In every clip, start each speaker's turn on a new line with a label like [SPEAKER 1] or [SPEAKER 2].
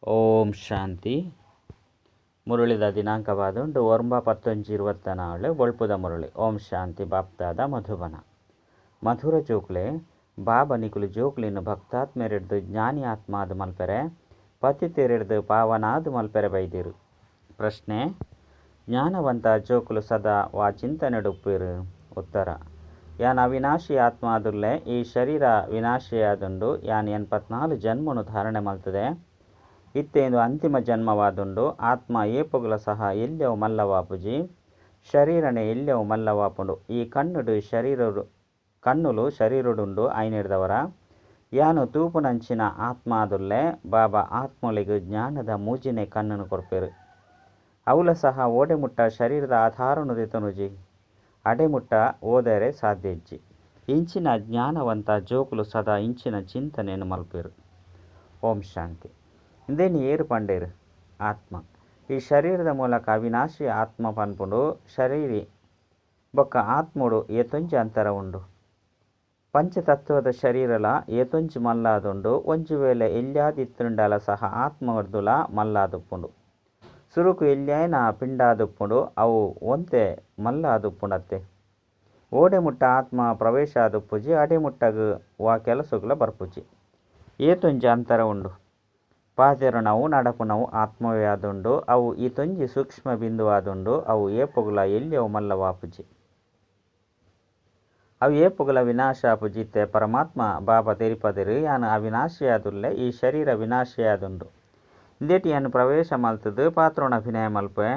[SPEAKER 1] ಓಂ ಶಾಂತಿ. ಮುರಳಿದ ದಿನಾಂಕವಾದುಂಡು 9/10/24. ಬೊಳ್ಪುದ ಮುರಳಿ. ಓಂ ಶಾಂತಿ. ಬಾಪ್ದಾದ ಮಧುಬನ. ಮಧುರ ಜೋಕ್ಲೆ, ಬಾಬಾ ನಿಕುಲು ಜೋಕ್ಲಿನ ಭಕ್ತಾತ್ಮೆರೆಡ್ದು ಜ್ಞಾನಿ ಆತ್ಮಾದ ಮಲ್ಪೆರೆ, ಪತಿತೆರೆಡ್ದು ಪಾವನಾದ ಮಲ್ಪೆರೆ ಬೈದಿರು. ಪ್ರಶ್ನೆ: ಜ್ಞಾನವಂತ ಜೋಕುಲು ಸದಾ ವಾ ಚಿಂತನೆಡುಪ್ಪೇರು? ಉತ್ತರ: ಯಾನ್ ಅವಿನಾಶಿ ಆತ್ಮಾದುಲ್ಲೆ. ಈ ಶರೀರ ವಿನಾಶಿಯಾದುಂಡು. ಯಾನ್ 84 ಜನ್ಮನು ಧಾರಣೆ ಮಲ್ತದೆ. ಇತ್ತೆ ಇಂದು ಅಂತಿಮ ಜನ್ಮವಾದುಂಡು. ಆತ್ಮ ಏಪೊಗುಲ ಸಹ ಎಲ್ಯವು ಮಲ್ಲವಾಪುಜಿ. ಶರೀರನೇ ಎಲ್ಯವು ಮಲ್ಲವಾಪುಂಡು. ಈ ಕಣ್ಣುಡು ಶರೀರ ಕಣ್ಣುಲು ಶರೀರಡುಂಡು ಆಯಿನೆಡ್ದವರ ಯಾನ್ ತೂಪುನಂಚಿನ ಆತ್ಮ ಆದುಲ್ಲೆ. ಬಾಬಾ ಆತ್ಮೊಲೆಗ್ ಜ್ಞಾನದ ಮೂಜಿನೇ ಕಣ್ಣುನು ಕೊರ್ಪೆರು. ಅವುಲ ಸಹ ಓಡೆ ಮುಟ್ಟ ಶರೀರದ ಆಧಾರನು ದೆತೊನುಜಿ ಅಡೆ ಮುಟ್ಟ ಓದರೆ ಸಾಧ್ಯ ಇಜ್ಜಿ. ಇಂಚಿನ ಜ್ಞಾನವಂತ ಜೋಕುಲು ಸದಾ ಇಂಚಿನ ಚಿಂತನೆಯನ್ನು ಮಲ್ಪೆರು. ಓಂ ಶಾಂತಿ. ಇಂದೇನು ಏರು ಪಂಡೇರು? ಆತ್ಮ ಈ ಶರೀರದ ಮೂಲಕ ಅವಿನಾಶಿ ಆತ್ಮ ಪನ್ಪುಂಡು. ಶರೀರಿ ಬೊಕ್ಕ ಆತ್ಮೋಡು ಏತೊಂಜಿ ಅಂತರ ಉಂಡು. ಪಂಚತತ್ವದ ಶರೀರಲ ಏತೊಂಜಿ ಮಲ್ಲಾದುಂಡು. ಒಂಜಿ ವೇಳೆ ಎಲ್ಯಾದಿತ್ತುಂಡಲ ಸಹ ಆತ್ಮರ್ದುಲ ಮಲ್ಲಾದುಪ್ಪುಂಡು. ಸುರುಕು ಎಲ್ಯಾಯಿನ ಪಿಂಡಾದುಪ್ಪುಂಡು, ಅವು ಒಂತೆ ಮಲ್ಲಾದುಪ್ಪುಂಡತ್ತೆ. ಓಡೆ ಮುಟ್ಟ ಆತ್ಮ ಪ್ರವೇಶ ಆದುಪ್ಪುಜಿ ಅಡೆ ಮುಟ್ಟಗ್ ವಾ ಕೆಲಸಗುಲ ಬರ್ಪುಜಿ. ಏತೊಂಜಿ ಅಂತರ ಉಂಡು. ಪಾತೆರುನವು ನಡಪುನವು ಆತ್ಮವೇ ಆದುಂಡು. ಅವು ಈತೊಂಜಿ ಸೂಕ್ಷ್ಮ ಬಿಂದು ಆದುಂಡು. ಅವು ಏಪೊಗುಲ ಎಲ್ಯವು ಮಲ್ಲವಾಪುಜಿ. ಅವು ಏಪೊಗುಲ ವಿನಾಶ ಆಪುಜಿ. ಇತ್ತೆ ಪರಮಾತ್ಮ ಬಾಬಾ ತೆರಿಪದೆರು, ಯಾನ್ ಅವಿನಾಶಿಯಾದುಲ್ಲೆ, ಈ ಶರೀರ ವಿನಾಶಿಯಾದುಂಡು. ಇಂದೆಟ್ ಯಾನ್ ಪ್ರವೇಶ ಮಲ್ತುದು ಪಾತ್ರೋಣ ಅಭಿನಯ ಮಲ್ಪೆ.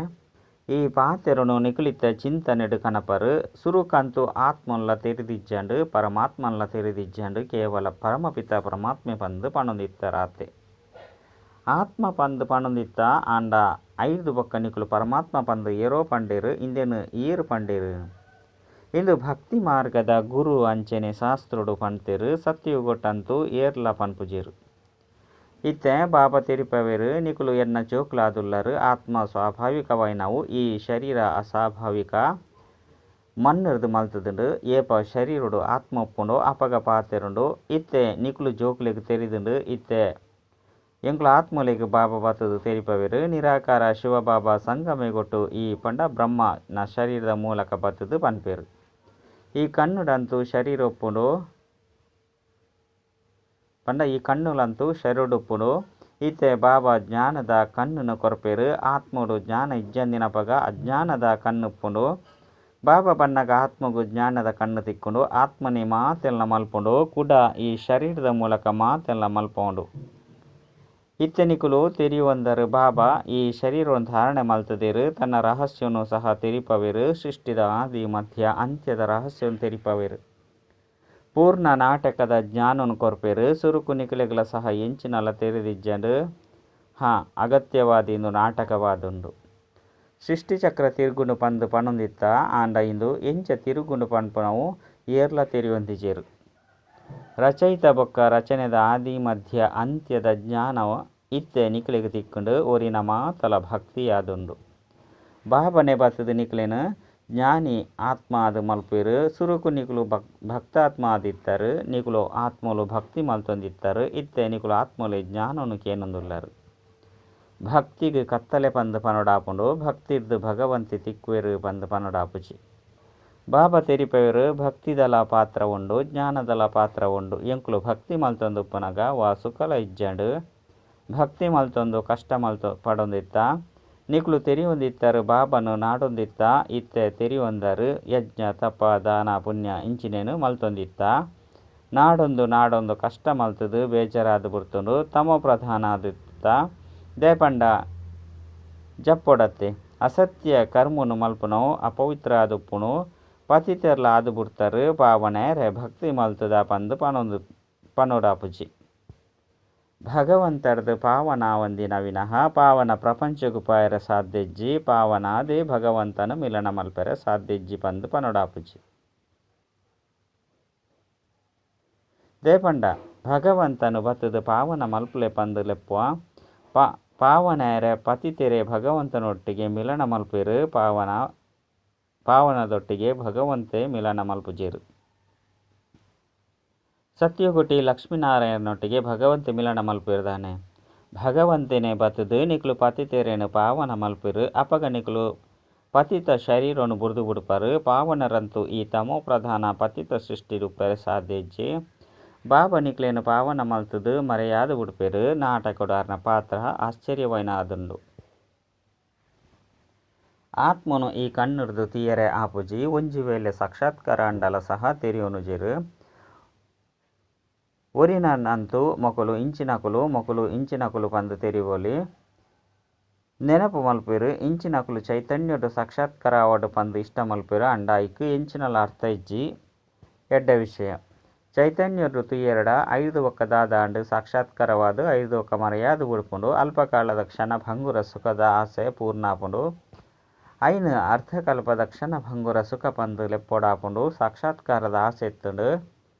[SPEAKER 1] ಈ ಪಾತೆರನು ನಿಕುಲಿತ್ತ ಚಿಂತನೆಡು ಕನಪರು. ಸುರುಕಂತು ಆತ್ಮನ್ಲ ತೆರಿದಿಜ್ಜಂಡು, ಪರಮಾತ್ಮನ್ಲ ತೆರಿದಿಜ್ಜಂಡು. ಕೇವಲ ಪರಮಪಿತ ಪರಮಾತ್ಮೆ ಪಂದು ಪಣೊಂದಿತ್ತರಾತೆ. ಆತ್ಮ ಪಂದು ಪಣೊಂದಿತ್ತ ಆಂಡ ಐದು ಬೊಕ್ಕ ನಿಕುಲು ಪರಮಾತ್ಮ ಪಂದು ಏರೋ ಪಂಡೇರು. ಇಂದೇನು ಏರು ಪಂಡೇರು? ಇಂದು ಭಕ್ತಿ ಮಾರ್ಗದ ಗುರು ಅಂಚನೆ ಶಾಸ್ತ್ರೋಡು ಪಣ್ತೇರು. ಸತ್ಯಯುಗೊಟ್ಟಂತೂ ಏರ್ಲ ಪನ್ಪುಜೆರು. ಇತ್ತೆ ಬಾಬಾ ತೆರಿಪವೇರು, ನಿಕುಲು ಎನ್ನ ಜೋಕುಲಾದುಲ್ಲರು. ಆತ್ಮ ಸ್ವಾಭಾವಿಕವಾಯಿನವು, ಈ ಶರೀರ ಅಸ್ವಾಭಾವಿಕ ಮಣ್ಣುರ್ದು ಮಲ್ತುದುಂಡು. ಏಪ ಶರೀರಡು ಆತ್ಮ ಉಪ್ಪುಂಡು ಅಪಗ ಪಾತೆರುಂಡು. ಇತ್ತೆ ನಿಕುಲು ಜೋಕುಲೆಗ್ ತೆರಿದುಂಡು. ಇತ್ತೆ ಎಂಕುಲು ಆತ್ಮಲೆಗ್ ಬಾಬಾ ಬತ್ತುದು ತೆರಿಪವೇರು. ನಿರಾಕಾರ ಶಿವಬಾಬಾ ಸಂಗಮಯುಗೊಟ್ಟು ಈ ಪಂಡ ಬ್ರಹ್ಮ ನ ಶರೀರದ ಮೂಲಕ ಬತ್ತುದು ಪನ್ಪೇರು. ಈ ಕಣ್ಣುಡಂತೂ ಶರೀರ ಉಪ್ಪುಂಡು ಪಂಡ ಈ ಕಣ್ಣುಲಂತೂ ಶರೀರಡುಪ್ಪುಂಡು. ಇತ್ತೆ ಬಾಬಾ ಜ್ಞಾನದ ಕಣ್ಣುನು ಕೊರ್ಪೇರು. ಆತ್ಮಡು ಜ್ಞಾನ ಇಜ್ಜಂದಿನಪಗ ಅಜ್ಞಾನದ ಕಣ್ಣುಪ್ಪುಂಡು. ಬಾಬಾ ಬನ್ನಗ ಆತ್ಮಗು ಜ್ಞಾನದ ಕಣ್ಣು ತಿಕ್ಕುಂಡು. ಆತ್ಮನೇ ಮಾತೆಲ್ಲ ಮಲ್ಪುಂಡು. ಕುಡ ಈ ಶರೀರದ ಮೂಲಕ ಮಾತೆಲ್ಲ ಮಲ್ಪುಂಡು. ಇತ್ತೆ ನಿಕುಲು ತೆರಿಯುವಂದರು ಬಾಬಾ ಈ ಶರೀರವನ್ನು ಧಾರಣೆ ಮಲ್ತದೇರು. ತನ್ನ ರಹಸ್ಯವನ್ನು ಸಹ ತೆರಿಪವೇರು. ಸೃಷ್ಟಿದ ಆದಿ ಮಧ್ಯ ಅಂತ್ಯದ ರಹಸ್ಯವನ್ನು ತೆರಿಪವೇರು. ಪೂರ್ಣ ನಾಟಕದ ಜ್ಞಾನವನ್ನು ಕೊರ್ಪೇರು. ಸುರುಕು ನಿಕುಲೆಗ್ಲ ಸಹ ಎಂಚಿನಲ ತೆರಿದಿಜ್ಜಂಡು. ಹಾ, ಅಗತ್ಯವಾದ ಇಂದು ನಾಟಕವಾದುಂಡು. ಸೃಷ್ಟಿಚಕ್ರ ತಿರುಗುಂಡು ಪಂದು ಪಣೊಂದಿತ್ತ ಆಂಡ ಇಂದು ಎಂಚ ತಿರುಗುಂಡು ಪನ್ಪುನವು ಏರ್ಲ ತೆರಿಯೊಂದಿಜೆರು. ರಚಯಿತ ಬೊಕ್ಕ ರಚನೆದ ಆದಿ ಮಧ್ಯ ಅಂತ್ಯದ ಜ್ಞಾನವು ಇತ್ತೆ ನಿಕುಲೆಗ್ ತಿಕ್ಕುಂಡು. ಒರಿನ ಮಾತಲ ಭಕ್ತಿಯಾದುಂಡು. ಬಾಬನೆ ಬತ್ತುದು ನಿಕುಲೆನ್ ಜ್ಞಾನಿ ಆತ್ಮ ಆದ್ ಮಲ್ಪೇರು. ಸುರುಕು ನಿಕುಲು ಭಕ್ತಾತ್ಮ ಆದಿತ್ತರು. ನಿಕುಲು ಆತ್ಮಲು ಭಕ್ತಿ ಮಲ್ತೊಂದಿತ್ತರು. ಇತ್ತೆ ನಿಕುಲು ಆತ್ಮಲೆ ಜ್ಞಾನನು ಕೇನೊಂದುಲ್ಲರು. ಭಕ್ತಿಗ್ ಕತ್ತಲೆ ಪಂದು ಪನೊಡಾಪುಂಡು. ಭಕ್ತಿರ್ದು ಭಗವಂತೆ ತಿಕ್ಕುವೆರು ಪಂದು ಪನೊಡಾಪುಜಿ. ಬಾಬಾ ತೆರಿಪವೇರು, ಭಕ್ತಿದಲ ಪಾತ್ರ ಉಂಡು, ಜ್ಞಾನದಲ ಪಾತ್ರ ಉಂಡು. ಎಂಕುಲು ಭಕ್ತಿ ಮಲ್ತೊಂದುಪ್ಪುನಗ ವಾ ಸುಖಲ ಇಜ್ಜಂಡು. ಭಕ್ತಿ ಮಲ್ತೊಂದು ಕಷ್ಟ ಮಲ್ತೊ ಪಡೊಂದಿತ್ತ. ನಿಕುಲು ತೆರಿಯೊಂದಿತ್ತರು, ಬಾಬಾನು ನಾಡೊಂದಿತ್ತ. ಇತ್ತೆ ತೆರಿಯೊಂದರು, ಯಜ್ಞ ತಪ ದಾನ ಪುಣ್ಯ ಇಂಚಿನೇನು ಮಲ್ತೊಂದಿತ್ತ. ನಾಡೊಂದು ನಾಡೊಂದು ಕಷ್ಟ ಮಲ್ತದು ಬೇಜಾರಾದ ಬುಡ್ತುಂಡು. ತಮೋ ಪ್ರಧಾನ ಆದಿತ್ತ. ದೇಪಂಡ ಜಪ್ಪೊಡತ್ತೆ. ಅಸತ್ಯ ಕರ್ಮನು ಮಲ್ಪುನವು ಅಪವಿತ್ರ ಆದುಪ್ಪುನು. ಪತಿತೆರ್ಲ ಆದು ಬುಡ್ತರು. ಪಾವನೆರೆ ಭಕ್ತಿ ಮಲ್ತದ ಪಂದು ಪನೊಂದು ಪನೊಡಾಪುಜಿ. ಭಗವಂತರ್ದು ಪಾವನಾವಂದಿನ ವಿನಃ ಪಾವನ ಪ್ರಪಂಚಗು ಪಾಯರ ಸಾಧ್ಯಜ್ಜಿ. ಪಾವನಾದೆ ಭಗವಂತನ ಮಿಲನ ಮಲ್ಪೆರೆ ಸಾಧ್ಯಜ್ಜಿ ಪಂದು ಪನೊಡಾಪುಜಿ. ದೇಪಂಡ ಭಗವಂತನು ಬತ್ತುದು ಪಾವನ ಮಲ್ಪುಲೆ ಪಂದು ಲೆಪ್ಪುವ. ಪಾವನೆರೆ ಪತಿತೆರೆ ಭಗವಂತನೊಟ್ಟಿಗೆ ಮಿಲನ ಮಲ್ಪೆರು. ಪಾವನದೊಟ್ಟಿಗೆ ಭಗವಂತೆ ಮಿಲನ ಮಲ್ಪುಜೆರು. ಸತ್ಯಗುಟಿ ಲಕ್ಷ್ಮೀನಾರಾಯಣನೊಟ್ಟಿಗೆ ಭಗವಂತೆ ಮಿಲನ ಮಲ್ಪೆರು ದಾನೆ. ಭಗವಂತೆನೇ ಬತ್ತ್ದ್ ನಿಕುಲು ಪತಿತೆರೆನ್ ಪಾವನ ಮಲ್ಪುವೆರ್. ಅಪಗ ನಿಕುಲು ಪತಿತ ಶರೀರೊನು ಬುಡ್ದು ಬುಡ್ಪರ್. ಪಾವನರಂತೂ ಈ ತಮೋಪ್ರಧಾನ ಪತಿತ ಸೃಷ್ಟಿಡ್ ಉಪ್ಪೆರೆ ಸಾಧ್ಯ ಇಜ್ಜಿ. ಬಾಬಾ ನಿಕ್ಲೆನ್ ಪಾವನ ಮಲ್ತ್ದ್ ಮರೆಯಾದ್ ಬುಡ್ಪೆರ್. ನಾಟಕೊಡು ಆರ್ನ ಪಾತ್ರ ಆಶ್ಚರ್ಯವಾಯಿನ ಆದುಂಡು. ಆತ್ಮೊನು ಈ ಕಣ್ಣುಡ್ದು ತೂಯೆರೆ ಆಪುಜಿ. ಒಂಜಿ ವೇಳೆ ಸಾಕ್ಷಾತ್ಕಾರ ಆಂಡಲ ಸಹ ತೆರಿಯೊನುಜೆರ್. ಒರಿನಂತೂ ಮೊಕುಲು ಇಂಚಿನಕುಲು, ಮೊಕುಲು ಇಂಚಿನಕುಲು ಪಂದ್ ತೆರಿವೊಲಿ. ನೆನಪು ಮಲ್ಪುವೆರ್. ಇಂಚಿನಕುಲು ಚೈತನ್ಯೊಡು ಸಾಕ್ಷಾತ್ಕಾರ ಆವಡ್ ಪಂದ್ ಇಷ್ಟ ಮಲ್ಪುವೆರ್. ಆಂಡ ಅಯಿಕ್ ಎಂಚಿನಲ ಅರ್ಥ ಇಜ್ಜಿ. ಎಡ್ಡೆ ವಿಷಯ. ಚೈತನ್ಯೊಡು ತೂಯೆರ್ಡ ಐಡ್ದ್ ಬೊಕ್ಕ ದಾದ ಆಂಡ್? ಸಾಕ್ಷಾತ್ಕಾರವಾದ್ ಐಡ್ದ್ ಬೊಕ್ಕ ಮರೆಯಾದ್ ಬುಡ್ಪುಂಡು. ಅಲ್ಪಕಾಲದ ಕ್ಷಣಭಂಗುರ ಸುಖದ ಆಸೆ ಪೂರ್ಣ ಆಪುಂಡು. ಅಯಿನ್ ಅರ್ಧಕಲ್ಪದ ಕ್ಷಣಭಂಗುರ ಸುಖ ಪಂದ್ ಲೆಪ್ಪೊಡಾಪುಂಡು. ಸಾಕ್ಷಾತ್ಕಾರದ ಆಸೆ ಇತ್ತುಂಡು.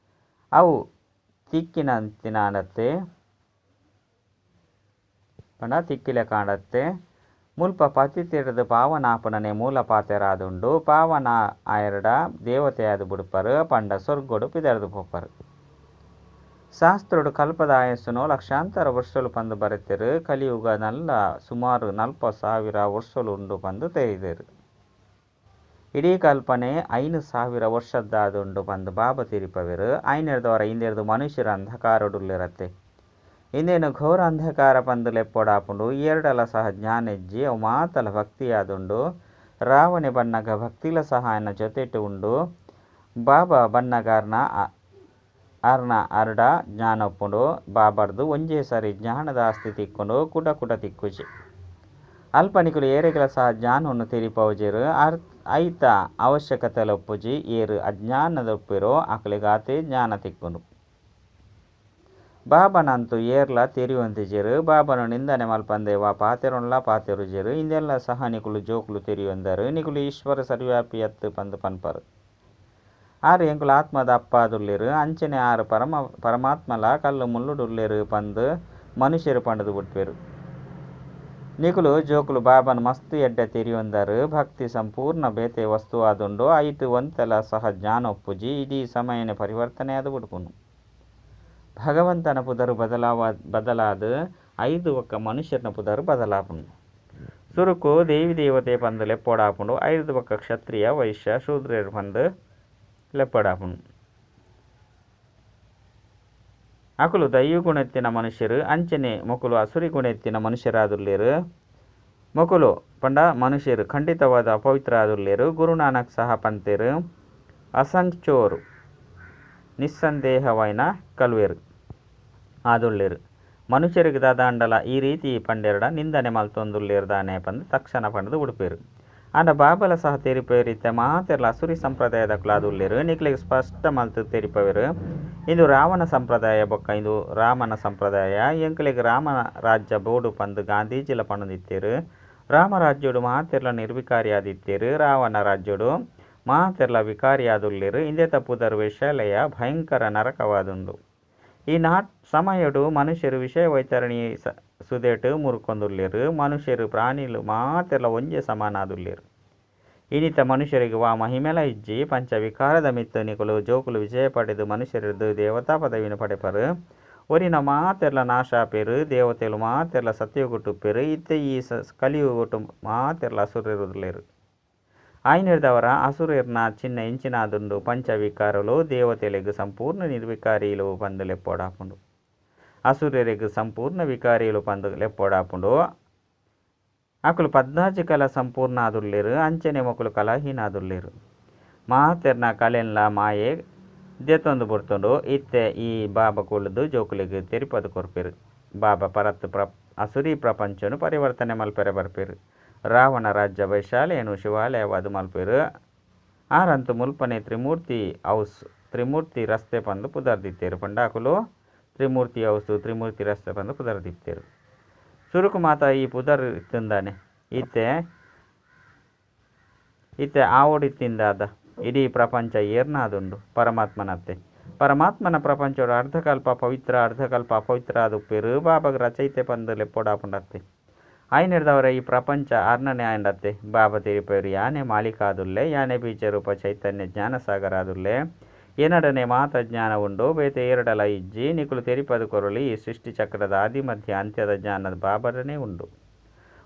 [SPEAKER 1] ಅವು ತಿಕ್ಕಿನಂಚಿನಾಂಡತ್ತೆ. ಪಂಡ ತಿಕ್ಕಿಲೆಕಾಂಡತ್ತೆ. ಮುಲ್ಪ ಪತಿತೆರ್ದ್ ಪಾವನ ಆಪುನನೇ ಮೂಲ ಪಾತೆರ ಆದುಂಡು. ಪಾವನ ಆಯೆರ್ಡ ದೇವತೆ ಆದ್ ಬುಡ್ಪರ್. ಪಂಡ ಸ್ವರ್ಗಡ್ ಪಿದಾಡ್ದ್ ಪೋಪರ್. ಶಾಸ್ತ್ರೊಡು ಕಲ್ಪದ ಆಯಸ್ಸುನು ಲಕ್ಷಾಂತರ ವರ್ಷೊಲು ಪಂದ್ ಬರೆತೆರ್. ಕಲಿಯುಗ ನಲ್ಲ ಸುಮಾರು ನಲ್ಪ ಸಾವಿರ ವರ್ಷೊಲು ಉಂಡು ಪಂದ್ ತೆರಿದೆರ್. ಇಡೀ ಕಲ್ಪನೆ 5000 ವರ್ಷದ್ದಾದುಂಡು ಪಂದ್ ಬಾಬಾ ತೆರಿಪಾವೆರ್. ಐನೆರ್ದವರ ಇಂದೆರ್ದ್ ಮನುಷ್ಯರು ಅಂಧಕಾರಡುಲ್ಲೆರತ್ತೆ. ಇಂದೆನ್ ಘೋರ ಅಂಧಕಾರ ಪಂದ್ ಲೆಪ್ಪೊಡಾಪುಂಡು. ಏರ್ಡಲ ಸಹ ಜ್ಞಾನ ಇಜ್ಜಿ. ಅವು ಮಾತಲ ಭಕ್ತಿಯಾದುಂಡು. ರಾವಣೆ ಬನ್ನಗ ಭಕ್ತಿಲ ಸಹ ಆಯನ ಜೊತೆಟ್ ಉಂಡು. ಬಾಬಾ ಬನ್ನಗ ಆರ್ನ ಅರ್ಡ ಜ್ಞಾನ ಉಪ್ಪುಂಡು. ಬಾಬಾರ್ದು ಒಂಜೇ ಸಾರಿ ಜ್ಞಾನದ ಆಸ್ತಿ ತಿಕ್ಕುಂಡು. ಕುಡ ಕುಡ ತಿಕ್ಕುಜಿ. ಅಲ್ಪ ನಿಕುಲು ಏರೆಗ್ಲ ಸಹ ಜ್ಞಾನವನ್ನು ತೆರಿಪಾವುಜೆರ್. ಐತ ಅವಶ್ಯಕತೆಲ ಉಪ್ಪುಜಿ. ಏರ್ ಅಜ್ಞಾನದ ಉಪ್ಪೆರೋ ಅಕ್ಲೆಗಾತೆ ಜ್ಞಾನ ತಿಕ್ಕುಂಡು. ಬಾಬಾನಂತೂ ಏರ್ಲ ತೆರಿಯೊಂದಿಜೆರ್. ಬಾಬಾನ ನಿಂದನೆ ಮಲ್ಪಂದೆ ವಾ ಪಾತೆರೊನ್ಲಾ ಪಾತೆರುಜೆರ್. ಇಂದೆನ್ಲ ಸಹ ನಿಕುಲು ಜೋಕುಲು ತೆರಿಯೊಂದರ್. ನಿಕುಲು ಈಶ್ವರ ಸರ್ವವ್ಯಾಪಿ ಅತ್ತ್ ಪಂದ್ ಪನ್ಪರ್. ಆರ್ ಎಂಕುಲು ಆತ್ಮದ ಅಪ್ಪ ಆದುಲ್ಲೆರ್. ಅಂಚನೆ ಆರ್ ಪರಮಾತ್ಮಲ ಕಲ್ಲ್ ಮುಳ್ಳುಡುಲ್ಲೆರ್ ಪಂದ್ ಮನುಷ್ಯೆರ್ ಪಂಡುದು ಬುಡ್ಪೆರ್. ನಿಕುಲು ಜೋಕುಲು ಬಾಬಾನ್ ಮಸ್ತ್ ಎಡ್ಡೆ ತೆರಿಯೊಂದರ್. ಭಕ್ತಿ ಸಂಪೂರ್ಣ ಬೇತೆ ವಸ್ತು ಆದುಂಡು. ಅಯಿಟ್ ಒಂತೆಲ ಸಹ ಜ್ಞಾನ ಉಪ್ಪುಜಿ. ಇಡೀ ಸಮಯನೇ ಪರಿವರ್ತನೆ ಆದ್ ಬುಡ್ಪುಂಡು. ಭಗವಂತನ ಪುದರ್ ಬದಲಾದ್ ಐದು ಬೊಕ್ಕ ಮನುಷ್ಯನ ಪುದರ್ ಬದಲಾಪುಂಡು. ಸುರುಕು ದೇವಿ ದೇವತೆ ಪಂದ್ ಲೆಪ್ಪೊಡಾಪುಂಡು. ಐಡ್ದ್ ಬೊಕ್ಕ ಕ್ಷತ್ರಿಯ ವೈಶ್ಯ ಶೂದ್ರೆರ್ ಪಂದ್ ಲೆಪ್ಪೊಡಾಪುಂಡು. ಅಕುಲು ದೈವ ಗುಣ ಇತ್ತಿನ ಮನುಷ್ಯರು. ಅಂಚನೆ ಮೊಕುಲು ಅಸುರಿ ಗುಣ ಇತ್ತಿನ ಮನುಷ್ಯರಾದುಲ್ಲೆರ್. ಮೊಕುಲು ಪಂಡ ಮನುಷ್ಯರು ಖಂಡಿತವಾದ ಅಪವಿತ್ರ ಆದುಲ್ಲೆರ್. ಗುರುನಾನಕ್ ಸಹ ಪಂತೆರ್ ಅಸಂಚೋರ್ ನಿಸ್ಸಂದೇಹವಾಯಿನ ಕಲ್ವೆರ್ ಆದುಲ್ಲೆರ್. ಮನುಷ್ಯರಿಗೆ ದಾದಾಂಡಲ ಈ ರೀತಿ ಪಂಡೆರ್ಡ ನಿಂದನೆ ಮಲ್ತೊಂದುಲ್ಲೆರ್ ದಾನೆ ಪಂದ್ ತಕ್ಷಣ ಪಂಡ್ದ್ ಬುಡ್ಪೆರ್. ಆಂಡ ಬಾಬಲ ಸಹ ತೆರಿಪೆರ್ ಇತ್ತೆ ಮಾತೆರ್ಲ ಅಸುರಿ ಸಂಪ್ರದಾಯದಕುಲಾದುಲ್ಲೆರ್. ನಿಕ್ಲೆಗ್ ಸ್ಪಷ್ಟ ಮಲ್ತ್ ತೆರಿಪವೆರ್. ಇಂದು ರಾವಣ ಸಂಪ್ರದಾಯ ಬೊಕ್ಕ ಇಂದು ರಾಮನ ಸಂಪ್ರದಾಯ. ಎಂಕ್ಲೆಗ್ ರಾಮನ ರಾಜ್ಯ ಬೋಡು ಪಂದ್ ಗಾಂಧೀಜಿಲ ಪನೊಂದಿತ್ತೆರ್. ರಾಮರಾಜ್ಯೊಡು ಮಾತೆರ್ಲ ನಿರ್ವಿಕಾರಿ ಆದಿತ್ತೆರ್. ರಾವಣ ರಾಜ್ಯೊಡು ಮಾತೆರ್ಲ ವಿಕಾರಿಯಾದುಲ್ಲೆರ್. ಇಂದೆತ ಪುದರ್ ವೇಶ್ಯಾಲಯ, ಭಯಂಕರ ನರಕವಾದುಂಡು. ಈ ಸಮಯೊಡು ಮನುಷ್ಯರು ವಿಷಯ ವೈತರಣಿ ಸುದೆಟ್ ಮುರ್ಕೊಂದುಲ್ಲೆರ್. ಮನುಷ್ಯರು ಪ್ರಾಣಿಲು ಮಾತೆರ್ಲ ಒಂಜೇ ಸಮಾನ ಆದುಲ್ಲೆರ್. ಇನಿತ ಮನುಷ್ಯರಿಗೆ ವಾ ಮಹಿಮೆಲ ಇಜ್ಜಿ. ಪಂಚ ವಿಕಾರದ ಮಿತ್ತ್ ನಿಕುಲು ಜೋಕುಲು ವಿಜಯ ಪಡೆದು ಮನುಷ್ಯರೆಡ್ದ್ ದೇವತಾ ಪದವಿನ್ ಪಡೆಪರ್. ಒರಿನ ಮಾತೆರ್ಲ ನಾಶ ಆಪೆರ್. ದೇವತೆಲು ಮಾತೆರ್ಲ ಸತ್ಯಯುಗಟ್ ಉಪ್ಪೆರ್. ಇತ್ತೆ ಈ ಕಲಿಯುಗಟ್ ಮಾತೆರ್ಲ ಅಸುರೆರುಲ್ಲೆರ್. ಆಯಿನೆಡ್ದಾವರ ಅಸುರೆರ್ನ ಚಿಹ್ನೆ ಎಂಚಿನಾದುಂಡು? ಪಂಚ ವಿಕಾರಲು. ದೇವತೆಲೆಗ್ ಸಂಪೂರ್ಣ ನಿರ್ವಿಕಾರಿಲು ಪಂದ್ ಲೆಪ್ಪೊಡಾಪುಂಡು. ಅಸುರೆರೆಗ್ ಸಂಪೂರ್ಣ ವಿಕಾರಿಲು ಪಂದ್ ಲೆಪ್ಪೊಡಾಪುಂಡು. ಅಕುಲು ಪದ್ನಾಜಿ ಕಲ ಸಂಪೂರ್ಣ ಆದುಲ್ಲೆರ್. ಅಂಚನೆ ಮೊಕುಲು ಕಲಾಹೀನ ಆದುಲ್ಲೆರ್. ಮಾತೆರ್ನ ಕಲೆನ್ಲ ಮಾಯೆ ದೆತೊಂದು ಬುಡ್ತುಂಡು. ಇತ್ತೆ ಈ ಬಾಬಾ ಕುಲ್ಲುದು ಜೋಕುಲೆಗ್ ತೆರಿಪಾದ್ ಕೊರ್ಪೆರ್. ಬಾಬಾ ಪರತ್ ಅಸುರಿ ಪ್ರಪಂಚನ್ ಪರಿವರ್ತನೆ ಮಲ್ಪೆರೆ ಬರ್ಪೆರ್. ರಾವಣ ರಾಜ್ಯ ವೈಶಾಲೆಯನ್ನು ಶಿವಾಲಯವಾದ್ ಮಲ್ಪುವೆರ್. ಆರಂತೂ ಮುಲ್ಪನೆ ತ್ರಿಮೂರ್ತಿ ಹೌಸ್, ತ್ರಿಮೂರ್ತಿ ರಸ್ತೆ ಪಂದ್ ಪುದರ್ ದಿತ್ತೆರ್. ಪಂಡ ಅಕುಲು ತ್ರಿಮೂರ್ತಿ ಹೌಸ್, ತ್ರಿಮೂರ್ತಿ ರಸ್ತೆ ಪಂದ್ ಪುದರ್ ದಿತ್ತೆರ್. ಸುರುಕು ಮಾತ ಈ ಪುದರ್ ಇತ್ತಿಂದಾನೆ. ಇತ್ತೆ ಇತ್ತೆ ಆವೊಡಿತ್ತಿಂದಾದ ಇಡೀ ಪ್ರಪಂಚ ಏರ್ನಾದುಂಡು? ಪರಮಾತ್ಮನತ್ತೆ. ಪರಮಾತ್ಮನ ಪ್ರಪಂಚೊಡು ಅರ್ಧಕಲ್ಪ ಪವಿತ್ರ ಅರ್ಧಕಲ್ಪ ಅಪವಿತ್ರ ಆದುಪ್ಪೆರ್. ಬಾಬಾಗ್ ರಚಯಿತೆ ಪಂದ್ ಲೆಪ್ಪೊಡಾಪುಂಡತ್ತೆ. ಆಯಿನೆಡ್ದಾವರ ಈ ಪ್ರಪಂಚ ಆರ್ನನೆ ಆಂಡತ್ತೆ. ಬಾಬಾ ತೆರಿಪೆರ್ ಯಾನೆ ಮಾಲೀಕ ಆದುಲ್ಲೆ, ಯಾನೆ ಬೀಜ ರೂಪ ಚೈತನ್ಯ ಜ್ಞಾನ ಸಾಗರ ಆದುಲ್ಲೆ. ಎನಡನೆ ಮಾತ ಜ್ಞಾನ ಉಂಡು, ಬೇತೆ ಏರೆಡಲಾ ಇಜ್ಜಿ. ನಿಕುಲು ತೆರಿಪಾದ್ ಕೊರೊಲಿ ಈ ಸೃಷ್ಟಿ ಚಕ್ರದ ಆದಿ-ಮಧ್ಯ ಅಂತ್ಯದ ಜ್ಞಾನ ಬಾಬಡನೇ ಉಂಡು.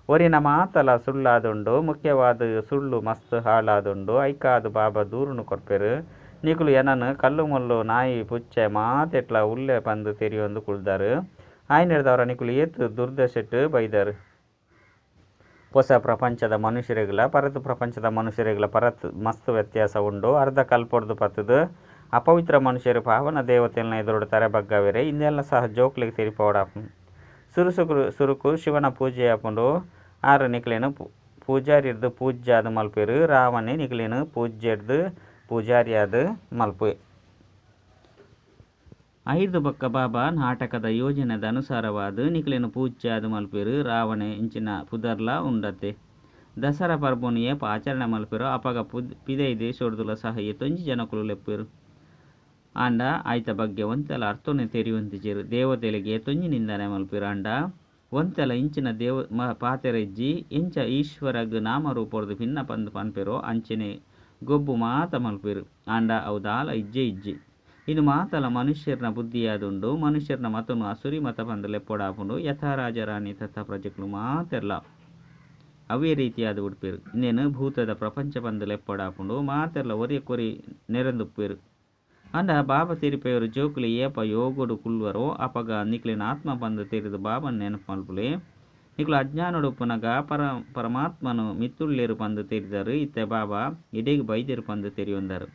[SPEAKER 1] ಒರಿನ ಮಾತಲಾ ಸುಳ್ಳಾದುಂಡು. ಮುಖ್ಯವಾದ್ ಸುಳ್ಳು ಮಸ್ತ್ ಹಾಳಾದುಂಡು. ಐಕಾದ್ ಬಾಬಾ ದೂರುನ್ ಕೊರ್ಪೆರ್, ನಿಕುಲು ಎನನ್ ಕಲ್ಲುಮುಲ್ಲು, ನಾಯಿ ಪುಚ್ಚೆ ಮಾತೆಟ್ಲಾ ಉಲ್ಲೆ ಪಂದ್ ತೆರಿಯೊಂದು ಕುಲ್ದರ್. ಆಯಿನೆಡ್ದಾವರ ನಿಕುಲು ಏತ್ ದುರ್ದೆಶೆಟ್ ಬೈದರ್. ಪೊಸ ಪ್ರಪಂಚದ ಮನುಷ್ಯೆರೆಗ್ಲಾ ಪರತ್ ಪ್ರಪಂಚದ ಮನುಷ್ಯೆರೆಗ್ಲಾ ಪರತ್ ಮಸ್ತ್ ವ್ಯತ್ಯಾಸ ಉಂಡು. ಅರ್ಧ ಕಲ್ಪೊಡ್ದು ಪತ್ತ್ದ್ ಅಪವಿತ್ರ ಮನುಷ್ಯೆರ್ ಪಾವನ ದೇವತೆಲ್ನ ಎದುರುಡು ತರೆ ಬಗ್ಗಾವೆರ್. ಇಂದೆನ್ಲಾ ಸಹ ಜೋಕ್ಲೆಗ್ ತೆರಿಪಾವೊಡಾಪುಂಡು. ಸುರುಕು ಶಿವನ ಪೂಜೆ ಆಪುಂಡು. ಆರ್ ನಿಕಲೆನ್ ಪೂಜಾರಿರ್ದ್ ಪೂಜ್ಯಾದ್ ಮಲ್ಪುವೆರ್. ರಾವಣೆ ನಿಕಲೆನ್ ಪೂಜ್ಯೆರ್ದ್ ಪೂಜಾರಿಯಾದ್ ಮಲ್ಪುವೆ. ಐಡ್ದ್ ಬೊಕ್ಕ ಬಾಬಾ ನಾಟಕದ ಯೋಜನೆದ ಅನುಸಾರವಾದ್ ನಿಕಲೆನ್ ಪೂಜ್ಯ ಆದ್ ಮಲ್ಪುವೆರ್. ರಾವಣೆ ಇಂಚಿನ ಪುದರ್ಲಾ ಉಂಡತ್ತೆ. ದಸರಾ ಪರ್ಬೊನು ಏಪ ಆಚರಣೆ ಮಲ್ಪುವೆರೋ ಅಪಗ ಪಿದಯಿ ದೇಶೊಡ್ದುಲಾ ಸಹ ಏತೊಂಜಿ ಜನಕುಲು ಲೆಪ್ಪುವೆರ್. ಆಂಡ ಐತ ಬಗ್ಗೆ ಒಂತೆಲಾ ಅರ್ಥೊನೇ ತೆರಿಯೊಂದಿಜೆರ್. ದೇವತೆಲೆಗ್ ಏತೊಂಜಿ ನಿಂದನೆ ಮಲ್ಪುವೆರ್ ಆಂಡ ಒಂತೆಲಾ ಇಂಚಿನ ಪಾತೆರ ಇಜ್ಜಿ. ಎಂಚ ಈಶ್ವರಗ್ ನಾಮ-ರೂಪೊಡ್ದು ಭಿನ್ನ ಪಂದ್ ಪನ್ಪೆರೋ ಅಂಚನೆ ಗೊಬ್ಬು ಮಾತ ಮಲ್ಪುವೆರ್. ಆಂಡ ಅವು ದಾಲ ಇಜ್ಜೇ ಇಜ್ಜಿ. ಇಂದು ಮಾತಲಾ ಮನುಷ್ಯೆರ್ನ ಬುದ್ಧಿಯಾದುಂಡು. ಮನುಷ್ಯೆರ್ನ ಮತೊನು ಅಸುರಿ ಮತ ಪಂದ್ ಲೆಪ್ಪೊಡಾಪುಂಡು. ಯಥಾ ರಾಜಾ-ರಾಣಿ ತಥಾ ಪ್ರಜೆಕುಲು ಮಾತೆರ್ಲಾ ಅವ್ವೇ ರೀತಿಯಾದ್ ಬುಡ್ಪೆರ್. ಇಂದೆನ್ ಭೂತದ ಪ್ರಪಂಚ ಪಂದ್ ಲೆಪ್ಪೊಡಾಪುಂಡು. ಮಾತೆರ್ಲಾ ಒರಿಯಕ್ಕೊರಿ ನೆರೊಂದುಪ್ಪುವೆರ್. ಆಂಡ ಬಾಬಾ ತೆರಿಪಾವೆರ್ ಜೋಕುಲೇ ಏಪ ಯೋಗೊಡು ಕುಲ್ಲುವರೋ ಅಪಗ ನಿಕಲೆನ್ ಆತ್ಮ ಪಂದ್ ತೆರಿದ್ ಬಾಬಾನ ನೆನಪು ಮಲ್ಪುಲೆ. ನಿಕುಲು ಅಜ್ಞಾನೊಡು ಉಪ್ಪುನಗ ಪರಮಾತ್ಮನು ಮಿತ್ತುಲ್ಲೆರ್ ಪಂದ್ ತೆರಿದರ್. ಇತ್ತೆ ಬಾಬಾ ಇಡೆಗ್ ಬೈದೆರ್ ಪಂದ್ ತೆರಿಯೊಂದರ್.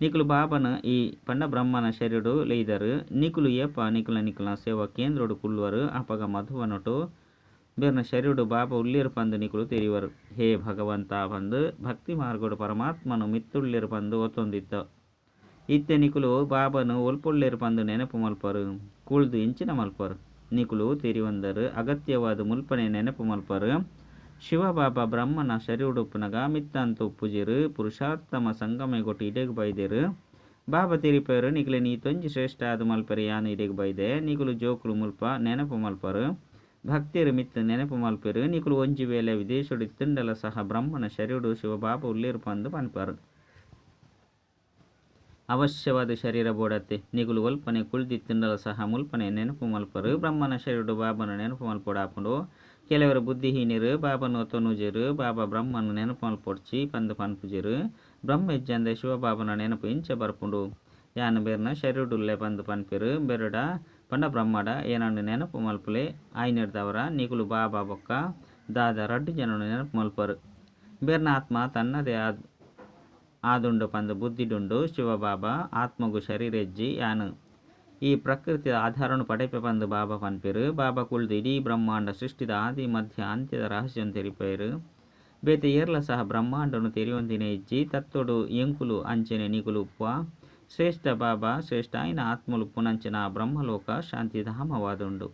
[SPEAKER 1] ನಿಕುಲು ಬಾಬಾನ್ ಈ ಪಂಡ ಬ್ರಹ್ಮನ ಶರೀರೊಡು ಲೆಯ್ದರ್. ನಿಕುಲು ಏಪ ನಿಕಲ್ನ ನಿಕಲ್ನ ಸೇವಾ ಕೇಂದ್ರೊಡು ಕುಲ್ಲುವರ್ ಅಪಗ ಮಧುಬನೊಟು ಬೆರ್ನ ಶರೀರೊಡು ಬಾಬಾ ಉಲ್ಲೆರ್ ಪಂದ್ ನಿಕುಲು ತೆರಿವರ್. ಹೇ ಭಗವಂತಾ ಪಂದ್ ಭಕ್ತಿ ಮಾರ್ಗೊಡು ಪರಮಾತ್ಮನು ಮಿತ್ತುಲ್ಲೆರ್ ಪಂದ್ ಒತ್ತೊಂದಿತ್ತ. ಇತ್ತೆ ನಿಕುಲು ಬಾಬಾನು ಒಲ್ಪುಲ್ಲೆರ್ ಪಂದ್ ನೆನಪು ಮಲ್ಪುವರ್? ಕುಲ್ದು ಎಂಚಿನ ಮಲ್ಪುವರ್? ನಿಕುಲು ತೆರಿಯೊಂದರ್ ಅಗತ್ಯವಾದ್ ಮುಲ್ಪನೇ ನೆನಪು ಮಲ್ಪುವರ್. ಶಿವಬಾಬಾ ಬ್ರಹ್ಮನ ಶರೀರೊಡುಪ್ಪುನಗ ಮಿತ್ತಂತು ಉಪ್ಪುಜೆರ್. ಪುರುಷೋತ್ತಮ ಸಂಗಮಯುಗೊಟು ಇಡೆಗ್ ಬೈದೆರ್. ಬಾಬಾ ತೆರಿಪಾವೆರ್ ನಿಕಲೆನ್ ಈತೊಂಜಿ ಶ್ರೇಷ್ಠ ಆದ್ ಮಲ್ಪೆರೆ ಯಾನ್ ಇಡೆಗ್ ಬೈದೆ. ನಿಕುಲು ಜೋಕುಲು ಮುಲ್ಪ ನೆನಪು ಮಲ್ಪುವರ್. ಭಕ್ತೆರ್ ಮಿತ್ತ್ ನೆನಪು ಮಲ್ಪುವೆರ್. ನಿಕುಲು ಒಂಜಿ ವೇಳೆ ವಿದೇಶೊಡು ಇತ್ತುಂಡಲ ಸಹ ಬ್ರಹ್ಮನ ಶರೀರೊಡು ಶಿವಬಾಬಾ ಉಲ್ಲೆರ್ ಪಂದ್ ಪನ್ಪರ್. ಅವಶ್ಯವಾದ್ ಶರೀರ ಬೋಡತ್ತೆ. ನಿಕುಲು ಒಲ್ಪನೆ ಕುಲ್ದಿತ್ತುಂಡಲ ಸಹ ಮುಲ್ಪನೆ ನೆನಪು ಮಲ್ಪುವರ್. ಬ್ರಹ್ಮನ ಶರೀರೊಡು ಬಾಬಾನ ನೆನಪು ಮಲ್ಪೊಡಾಪುಂಡು. ಕೆಲವೆರ್ ಬುದ್ಧಿಹೀನೆರ್ ಬಾಬಾನ್ ಒತ್ತೊನುಜೆರ್. ಬಾಬಾ ಬ್ರಹ್ಮನ್ ನೆನಪು ಮಲ್ಪೊಡ್ಚಿ ಪಂದ್ ಪನ್ಪುಜೆರ್. ಬ್ರಹ್ಮ ಇಜ್ಜಂದೆ ಶಿವಬಾಬನ ನೆನಪು ಎಂಚ ಬರ್ಪುಂಡು. ಯಾನ್ ಬೆರ್ನ ಶರೀರೊಡುಲ್ಲೆ ಪಂದ್ ಪನ್ಪೆರ್. ಬೆರಡ ಪಂಡ ಬ್ರಹ್ಮಡ ಎನನ್ ನೆನಪು ಮಲ್ಪುಲೆ. ಆಯಿನೆಡ್ದಾವರ ನಿಕುಲು ಬಾಬಾ ಬೊಕ್ಕ ದಾದಾ ರಡ್ಡ್ ಜನನ್ ನೆನಪು ಮಲ್ಪುವರ್. ಬೆರ್ನ ಆತ್ಮ ತನ್ನದೇ ಆದುಂಡು ಪಂದ್ ಬುದ್ಧಿಡುಂಡು. ಶಿವಬಾಬಾ ಆತ್ಮಗ್ ಶರೀರ ಇಜ್ಜಿ. ಯಾನ್ ಈ ಪ್ರಕೃತಿದ ಆಧಾರೊನು ಪಡೆಪೆ ಪಂದ್ ಬಾಬಾ ಪನ್ಪೆರ್. ಬಾಬಾ ಕುಲ್ದು ಇಡೀ ಬ್ರಹ್ಮಾಂಡ ಸೃಷ್ಟಿದ ಆದಿ, ಮಧ್ಯ, ಅಂತ್ಯದ ರಹಸ್ಯನ್ ತೆರಿಪಾವೆರ್. ಬೇತೆ ಏರ್ಲಾ ಸಹ ಬ್ರಹ್ಮಾಂಡನು ತೆರಿಯೊಂದಿನೇ ಇಜ್ಜಿ. ತತ್ವೊಡು ಎಂಕುಲು ಅಂಚನೆ ನಿಕುಲು ಉಪ್ಪುವ. ಶ್ರೇಷ್ಠ ಬಾಬಾ ಶ್ರೇಷ್ಠ ಆಯಿನ ಆತ್ಮಲು ಉಪ್ಪುನಂಚಿನ ಆ ಬ್ರಹ್ಮಲೋಕ ಶಾಂತಿಧಾಮವಾದುಂಡು.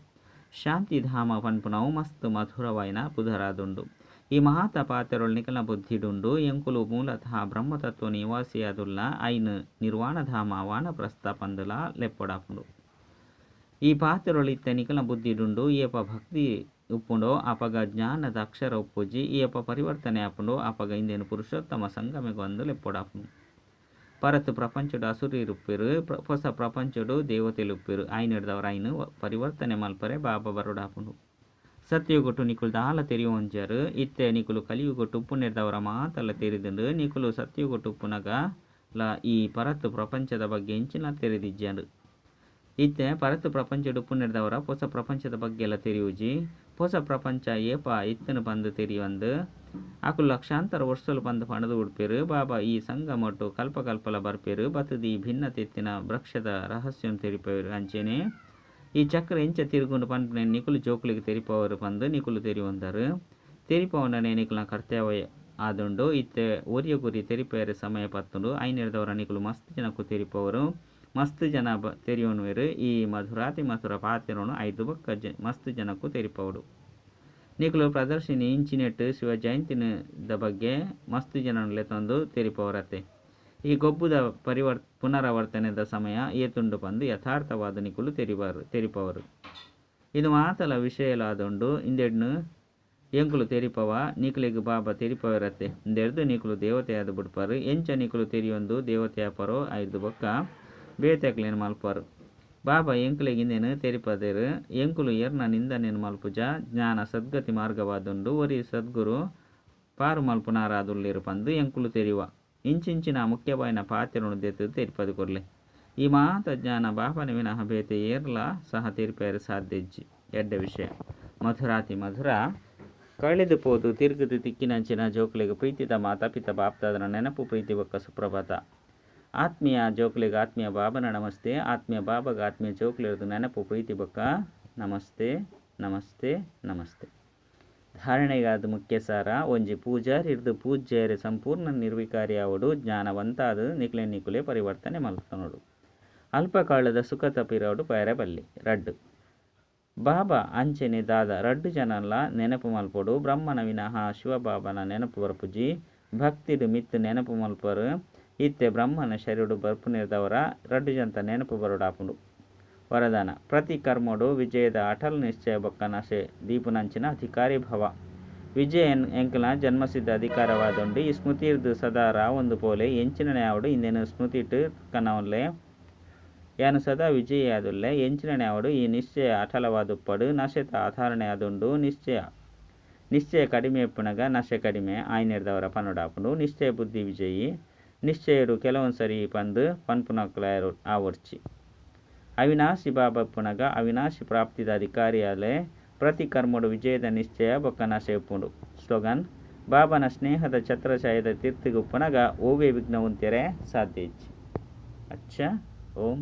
[SPEAKER 1] ಶಾಂತಿಧಾಮ ಪನ್ಪುನವು ಮಸ್ತ್ ಮಧುರವಾಯಿನ ಪುದರಾದುಂಡು. ಈ ಮಾತ ಪಾತೆರೊಲು ನಿಕಲ್ನ ಬುದ್ಧಿಡುಂಡು. ಎಂಕುಲು ಮೂಲತಃ ಬ್ರಹ್ಮತತ್ವ ನಿವಾಸಿಯಾದುಲ್ಲ. ಐನ್ ನಿರ್ವಾಣಧಾಮ ವಾನಪ್ರಸ್ಥ ಪಂದುಲಾ ಲೆಪ್ಪೊಡಾಪುಂಡು. ಈ ಪಾತೆರೊಲು ಇತ್ತೆ ನಿಕಲ್ನ ಬುದ್ಧಿಡುಂಡು. ಏಪ ಭಕ್ತಿ ಉಪ್ಪುಂಡೋ ಅಪಗ ಜ್ಞಾನದ ಅಕ್ಷರ ಉಪ್ಪುಜಿ. ಏಪ ಪರಿವರ್ತನೆ ಆಪುಂಡೋ ಅಪಗ ಇಂದೆನ್ ಪುರುಷೋತ್ತಮ ಸಂಗಮಯುಗ ಪಂದ್ ಲೆಪ್ಪೊಡಾಪುಂಡು. ಪರತ್ ಪ್ರಪಂಚೊಡು ಅಸುರೆರ್ ಉಪ್ಪುವೆರ್. ಪೊಸ ಪ್ರಪಂಚೊಡು ದೇವತೆಲು ಉಪ್ಪುವೆರ್. ಆಯಿನೆಡ್ದಾವರ ಐನ್ ಪರಿವರ್ತನೆ ಮಲ್ಪರೆ ಬಾಬಾ ಬರೊಡಾಪುಂಡು. ಸತ್ಯಯುಗೊಟು ನಿಕುಲು ದಾಲ ತೆರಿಯೊಂಜರ್. ಇತ್ತೆ ನಿಕುಲು ಕಲಿಯುಗೊಟು ಉಪ್ಪುನೆಡ್ದಾವರ ಮಾತಲ ತೆರಿದುಂಡು. ನಿಕುಲು ಸತ್ಯಯುಗೊಟು ಉಪ್ಪುನಗ ಲ ಈ ಪರತ್ ಪ್ರಪಂಚದ ಬಗ್ಗೆ ಎಂಚಿನ ತೆರಿದಿಜ್ಜಂಡ್. ಇತ್ತೆ ಪರತ್ ಪ್ರಪಂಚೊಡು ಉಪ್ಪುನೆಡ್ದಾವರ ಪೊಸ ಪ್ರಪಂಚದ ಬಗ್ಗೆ ಲ ತೆರಿಯುಜಿ. ಪೊಸ ಪ್ರಪಂಚ ಏಪ ಇತ್ತುಂಡು ಪಂದ್ ತೆರಿಯಂದ್. ಅಕುಲು ಲಕ್ಷಾಂತರ ವರ್ಷೊಲು ಪಂದ್ ಪಂಡ್ದ್ ಬುಡ್ಪೆರ್. ಬಾಬಾ ಈ ಸಂಗಮೊಟು ಕಲ್ಪ ಕಲ್ಪಲ ಬರ್ಪೆರ್. ಬತ್ತುದು ಈ ಭಿನ್ನತೆ ಇತ್ತಿನ ವೃಕ್ಷದ ರಹಸ್ಯನ್ ತೆರಿಪಾವೆರ್. ಅಂಚನೆ ಈ ಚಕ್ರ ಎಂಚ ತಿರುಗುಂಡು ಪನ್ಪುನೆನ್ ನಿಕುಲು ಜೋಕುಲೆಗ್ ತೆರಿಪಾವರ್ ಪಂದ್ ನಿಕುಲು ತೆರಿಯೊಂದರ್. ತೆರಿಪಾವುನನೇ ನಿಕಲ್ನ ಕರ್ತವ್ಯ ಆದುಂಡು. ಇತ್ತೆ ಒರಿಯಗೊರಿ ತೆರಿಪಾಯೆರೆ ಸಮಯ ಪತ್ತುಂಡು. ಐನೆಡ್ದಾವರ ನಿಕುಲು ಮಸ್ತ್ ಜನಕ್ಕ್ ತೆರಿಪಾವರು. ಮಸ್ತ್ ಜನ ತೆರಿಯೊನುವೆರ್. ಈ ಮಧುರಾತಿ ಮಧುರ ಪಾತೆರೊನು ಐಡ್ದ್ ಬೊಕ್ಕ ಮಸ್ತ್ ಜನಕ್ಕ್ ತೆರಿಪಾವೊಡು. ನಿಕುಲು ಪ್ರದರ್ಶಿನಿ ಇಂಚಿನೆಟ್ ಶಿವ ಜಯಂತಿದ ಬಗ್ಗೆ ಮಸ್ತ್ ಜನನ್ ಲೆತೊಂದು ತೆರಿಪಾವರತ್ತೆ. ಈ ಗೊಬ್ಬುದ ಪುನರಾವರ್ತನೆದ ಸಮಯ ಏತುಂಡು ಪಂದ್ ಯಥಾರ್ಥವಾದ್ ನಿಕುಲು ತೆರಿಪಾವರು. ಇಂದು ಮಾತಲ ವಿಷಯಲಾದುಂಡು. ಇಂದೆಡ್ನ್ ಎಂಕುಲು ತೆರಿಪವ, ನಿಕಲೆಗ್ ಬಾಬಾ ತೆರಿಪಾವೆರತ್ತೆ? ಇಂದೆರ್ದ್ ನಿಕುಲು ದೇವತೆ ಆದ್ ಬುಡ್ಪರ್. ಎಂಚ ನಿಕುಲು ತೆರಿಯೊಂದು ದೇವತೆ ಆಪರೋ ಐರ್ದ್ ಬೊಕ್ಕ ಬೇತೆಕ್ಲೆನ್ ಮಲ್ಪುವರ್. ಬಾಬಾ ಎಂಕ್ಲೆಗ್ ಇಂದೆನ್ ತೆರಿಪಾದೆರ್. ಎಂಕುಲು ಏರ್ನ ನಿಂದನೆನ್ ಮಲ್ಪುಜ. ಜ್ಞಾನ ಸದ್ಗತಿ ಮಾರ್ಗವಾದುಂಡು. ಒರಿ ಸದ್ಗುರು ಪಾರ್ ಮಲ್ಪುನಾರಾದುಲ್ಲೆರ್ ಪಂದ್ ಎಂಕುಲು ತೆರಿಯುವ. ಇಂಚಿಂಚಿನ ಮುಖ್ಯವಾಯಿನ ಪಾತೆರೊನು ದೆತ್ತ್ದ್ ತೆರಿಪಾದ್ ಕೊರ್ಲೆ. ಈ ಮಾತ ಜ್ಞಾನ ಬಾಬಾನ ವಿನಃ ಬೇತೆ ಏರ್ಲಾ ಸಹ ತೆರಿಪಾಯೆರೆ ಸಾಧ್ಯ ಇಜ್ಜಿ. ಎಡ್ಡೆ ವಿಷಯ. ಮಧುರಾತಿ ಮಧುರ. ಕಳೆದು ಪೋದು ತಿರುಗುದು ತಿಕ್ಕಿನಂಚಿನ ಜೋಕುಲೆಗ್ ಪ್ರೀತಿದ ಮಾತಾಪಿತ ಬಾಪ್ದಾದನ ನೆನಪು ಪ್ರೀತಿ ಬೊಕ್ಕ ಸುಪ್ರಭಾತ. ಆತ್ಮೀಯ ಜೋಕುಲೆಗ್ ಆತ್ಮೀಯ ಬಾಬನ ನಮಸ್ತೆ. ಆತ್ಮೀಯ ಬಾಬಾಗ ಆತ್ಮೀಯ ಜೋಕುಲೆರ್ದ್ ನೆನಪು ಪ್ರೀತಿ ಬೊಕ್ಕ ನಮಸ್ತೆ ನಮಸ್ತೆ ನಮಸ್ತೆ. ಧಾರಣೆಗಾದ್ ಮುಖ್ಯ ಸಾರ ಒಂಜಿ ಪೂಜಾರಿರ್ದ್ ಪೂಜ್ಯೆರೆ ಸಂಪೂರ್ಣ ನಿರ್ವಿಕಾರಿ ಆವೊಡು ಜ್ಞಾನವಂತಾದ್ ನಿಕ್ಲೆನ್ ನಿಕುಲೇ ಪರಿವರ್ತನೆ ಮಲ್ತೊನೊಡು. ಅಲ್ಪ ಕಾಲದ ಸುಖತ ಪಿರವುಡು ಪೋಯೆರೆ ಬಲ್ಲಿ. ರಡ್ಡ್. ಬಾಬಾ ಅಂಚೆನೆ ದಾದ ರಡ್ಡ್ ಜನನ್ಲಾ ನೆನಪು ಮಲ್ಪೊಡು. ಬ್ರಹ್ಮನ ವಿನಃ ಶಿವಬಾಬಾನ ನೆನಪು ಬರ್ಪುಜಿ. ಭಕ್ತಿಡ್ ಮಿತ್ತ್ ನೆನಪು ಮಲ್ಪುವರ್. ಇತ್ತೆ ಬ್ರಹ್ಮನ ಶರೀರಡ್ ಬರ್ಪುನೆರ್ದಾವರ ರಡ್ಡ್ ಜನತ ನೆನಪು ಬರೊಡಾಪುಂಡು. ವರದಾನ, ಪ್ರತಿ ಕರ್ಮಡ್ ವಿಜಯದ ಅಟಲ್ ನಿಶ್ಚಯ ಬೊಕ್ಕ ನಶೆ ದೀಪುನಂಚಿನ ಅಧಿಕಾರಿ ಭವ. ವಿಜಯ ಎಂಕಲ್ನ ಜನ್ಮಸಿದ್ಧ ಅಧಿಕಾರವಾದುಂಡು. ಈ ಸ್ಮೃತಿರ್ದ್ ಸದಾ ರಾವೊಂದು ಪೋಲೆ. ಎಂಚಿನನೇ ಆವಡ್ ಇಂದೆನ್ ಸ್ಮೃತಿಟ್ ಕನವೊನ್ಲೆ. ಯಾನ್ ಸದಾ ವಿಜಯಿಯಾದುಲ್ಲೆ. ಎಂಚಿನನೇ ಆವಡ್ ಈ ನಿಶ್ಚಯ ಅಟಲವಾದುಪ್ಪಡ್. ನಶೆತ ಆಧಾರಣೆ ಆದುಂಡು ನಿಶ್ಚಯ. ನಿಶ್ಚಯ ಕಡಿಮೆ ಇಪ್ಪುನಗ ನಶೆ ಕಡಿಮೆ ಆಯಿನೆರ್ದಾವರ ಪನೊಡಾಪುಂಡು ನಿಶ್ಚಯ ಬುದ್ಧಿ ವಿಜಯಿ. ನಿಶ್ಚಯಡ್ ಕೆಲವೊಂದು ಸರಿ ಪಂದ್ ಪನ್ಪುನಕುಲು ಆವೊಡ್ಚಿ. ಅವಿನಾಶಿ ಬಾಬಾ ಇಪ್ಪುನಗ ಅವಿನಾಶಿ ಪ್ರಾಪ್ತಿದ ಅಧಿಕಾರಿಯಾಲೆ. ಪ್ರತಿ ಕರ್ಮಡ್ ವಿಜಯದ ನಿಶ್ಚಯ ಬೊಕ್ಕ ನಶೆ ಉಪ್ಪುಂಡು. ಸ್ಲೋಗನ್, ಬಾಬಾನ ಸ್ನೇಹದ ಛತ್ರಛಾಯೆದ ತಿರ್ತುಗ್ ಉಪ್ಪುನಗ ಒವ್ವೇ ವಿಘ್ನ ಉಂತೆರೆ ಸಾಧ್ಯ ಇಜ್ಜಿ. ಅಚ್ಚ. ಓಂ